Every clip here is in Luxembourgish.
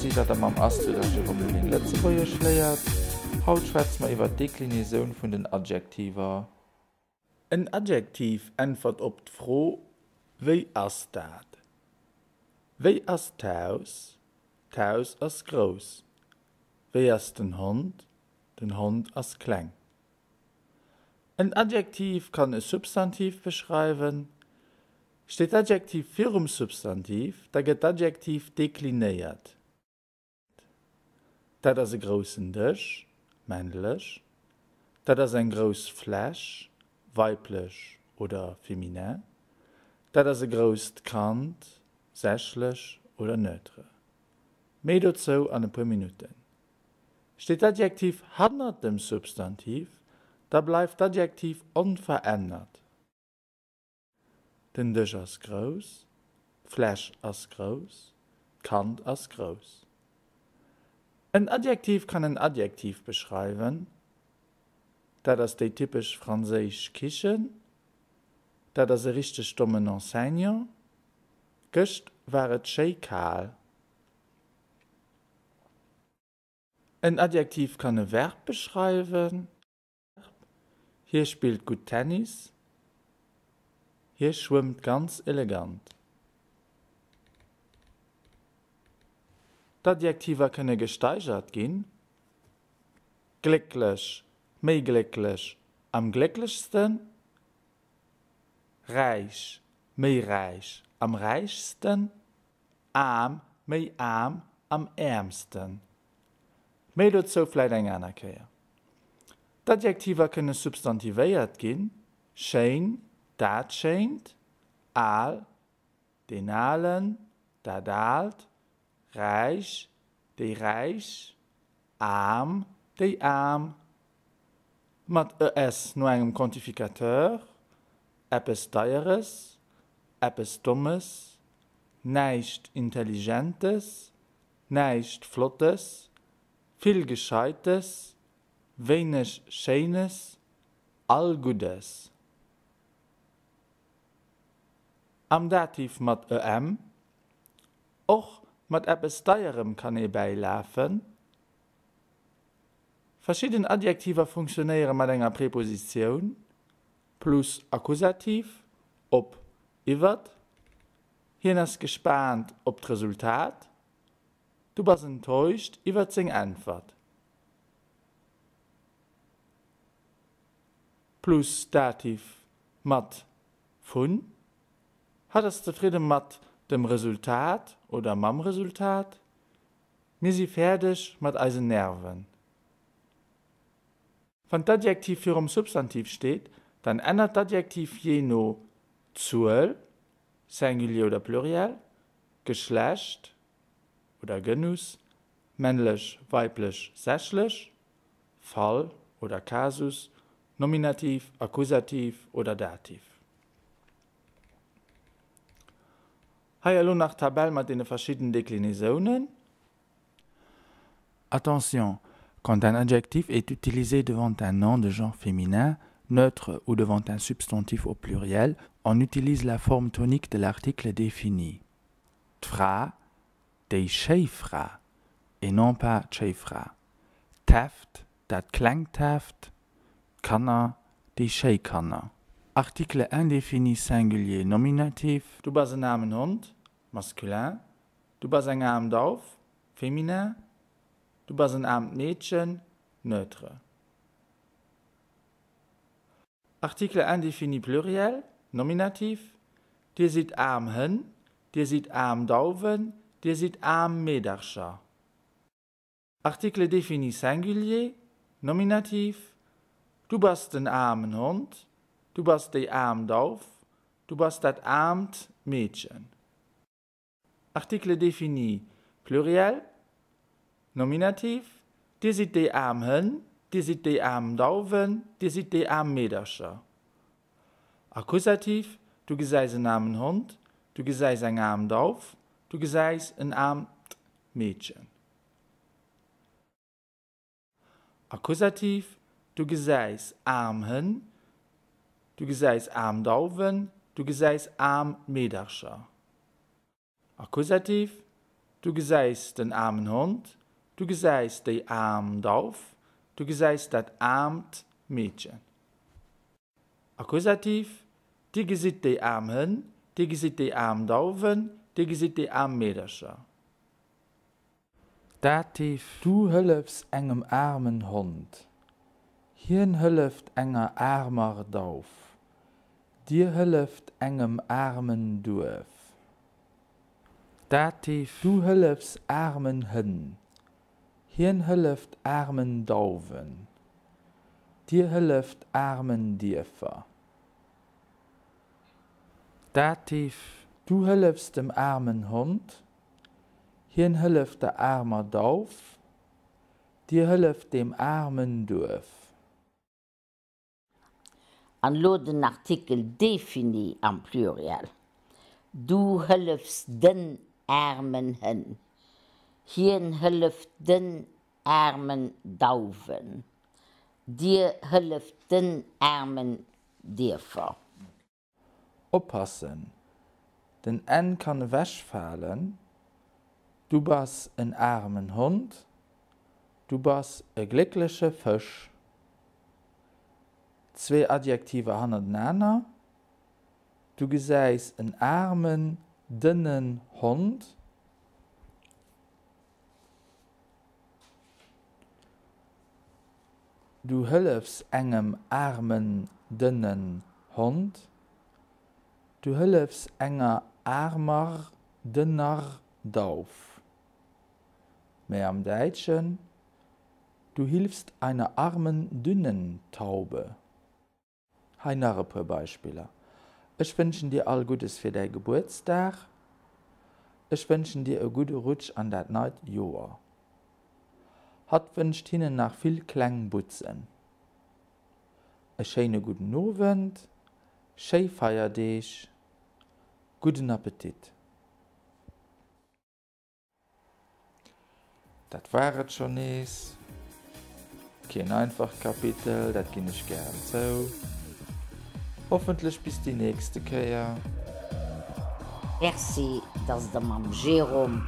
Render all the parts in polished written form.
Merci, datt der mam Astrid a Jérôme Lulling Lëtzebuergesch léiert. Haut schwätze mer iwwer d'Deklinaisoun vun den Adjektiver. En Adjektiv äntwert op d'Fro Wéi ass dat? Wéi ass d'Haus? D'Haus ass grouss. Wéi ass den Hond? Den Hond ass kleng. En Adjektiv kann e Substantiv beschreiwen. Steet d'Adjektiv virum Substantiv, da gëtt d'Adjektiv deklinéiert. Dat ass e groussen Dësch, männlech. Dat ass eng grouss Fläsch, weiblech oder féminin. Dat ass e grousst Kand, sächlech oder neutre. Méi dozou an e puer Minutten. Steet d'Adjektiv hannert dem Substantiv, da bleift d'Adjektiv onverännert. Den Dësch ass grouss. D'Fläsch ass grouss. D'Kand ass grouss. En Adjektiv kann en Adjektiv beschreiwen. Dat ass déi typesch franséisch Kichen. Dat ass e richteg dommen Enseignant. Gëscht war et schéi kal. En Adjektiv kann e Verb beschreiwen. Hie spillt gutt Tennis. Hie schwëmmt ganz elegant. D'Adjektiver kënne gesteigert ginn, glécklech, méi glécklech, am glécklechsten, räich, méi räich, am räichsten, Aarm, méi aarm, am äermsten. Méi dozou vläit eng aner Kéier. D'Adjektiver kënne substantivéiert ginn, schéin, dat Schéint, al, deen Alen, dat Aalt, räich, déi Räich, aarm, déi Aarm. Mat es no engem Quantificateur, eppes Deieres, eppes Dommes, näischt Intelligentes, näischt Flottes, vill Gescheites, wéineg Schéines, all Guddes. Am Dativ mat em, Och mat eppes Deierem kann ee bäilafen. Verschidden Adjektiver funktionéiere mat enger Prepositioun plus Akkusativ, op, iwwert, Hien ass gespaant op d'Resultat. Du bass enttäuscht iwwert seng Äntwert. Plus Dativ mat vun. Hatt ass zefridde mat dem Resultat oder mam Resultat. Mir si fäerdeg mat eisen Nerven. Wann d'Adjektiv virum Substantiv steet, dann ännert d'Adjektiv jee no Zuel, Singulier oder Pluriel, Geschlecht oder Genus, männlech, weiblech, sächlech, Fall oder Kasus, Nominativ, Akkusativ oder Dativ. Hei elo nach d'Tabell mat deene verschidden Deklinisounen. Attention, quand un adjectif est utilisé devant un nom de genre féminin, neutre ou devant un substantif au pluriel, on utilise la forme tonique de l'article défini. D'Fra, déi schéi Fra, et non pas d'schéi Fra. D'Heft, dat klengt Heft, d'Kanner, déi schéi Kanner. Article indéfini singulier nominatif. Du bass en aarmen Hond, masculin. Du bass eng aarm Dauf, féminin. Du bass en aarmt Meedchen, neutre. Article indéfini pluriel nominatif, Dir sidd aarm Hënn, dir sidd aarm Dauwen, dir sidd aarm Meedercher. Article défini singulier nominatif, Du bass den aarmen Hond, du bass déi aarm Dauf, du bass dat aarmt Meedchen. Article défini pluriel nominatif, Dir sidd déi aarm Hënn, dir sidd déi aarm Dauwen, dir sidd déi aarm Meedercher. Akkusativ, Du gesäis en aarmen Hond, du gesäis eng aarm Dauf, du gesäis en aarmt Meedchen. Akkusativ, Du gesäis aarm Hënn, du gesäis aarm Dauwen, du gesäis aarm Meedercher. Akkusativ. Du gesäis den aarmen Hond, du gesäis déi aarm Dauf, du gesäis dat aarmt Meedchen. Akkusativ, Dir gesitt déi aarm Hënn, dir gesitt déi aarm Dauwen, dir gesitt déi aarm Meedercher. Dativ, Du hëllefs engem aarmen Hond, hien hëlleft enger aarmer Dauf, dir hëlleft engem aarmen Duerf. Dativ, Du hëllefs aarmen Hënn, hien hëlleft aarmen Dauwen, dir hëlleft aarmen Dierfer. Dativ, Du hëllefs dem aarmen Hond, hien hëlleft der aarmer Dauf, dir hëlleft deem aarmen Duerf. An elo den Artikel défini am Pluriel, Du hëllefs den aarmen Hënn, hien hëlleft den aarmen Dauwen, dir hëlleft den aarmen Dierfer. Oppassen, den n kann ewechfalen, Du bass en aarmen Hond, du bass e gléckleche Fësch. Zwee Adjektiver hannertenaner, Du gesäis en aarmen, dënnen Hond. Du hëllefs engem aarmen, dënnen Hond. Du hëllefs enger aarmer, dënner Dauf. Mä am Däitschen, Du hilfst einer armen, dünnen Taube. Hei nach e puer Beispiller, Ech wënschen dir all Guddes fir däi Gebuertsdag. Ech wënschen dir e gudde Rutsch an dat neit Joer. Hatt wënscht hinnen nach vill kleng Butzen. E schéine gudden Owend, schéi Feierdeeg, gudden Appetit. Dat war et schonn nees. Keen einfacht Kapitel, dat ginn ech gären zou. Hoffentlech bis déi nächste Kéier. Merci dass der mam Jérôme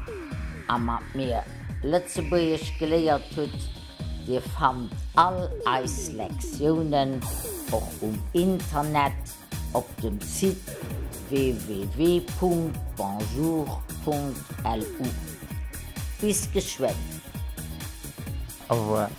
a mat mir Lëtzebuergesch geléiert hutt. Dir fannt all eis Lektiounen och um Internet. Op dem Site www.bonjour.lu. Bis geschwënn! Au revoir.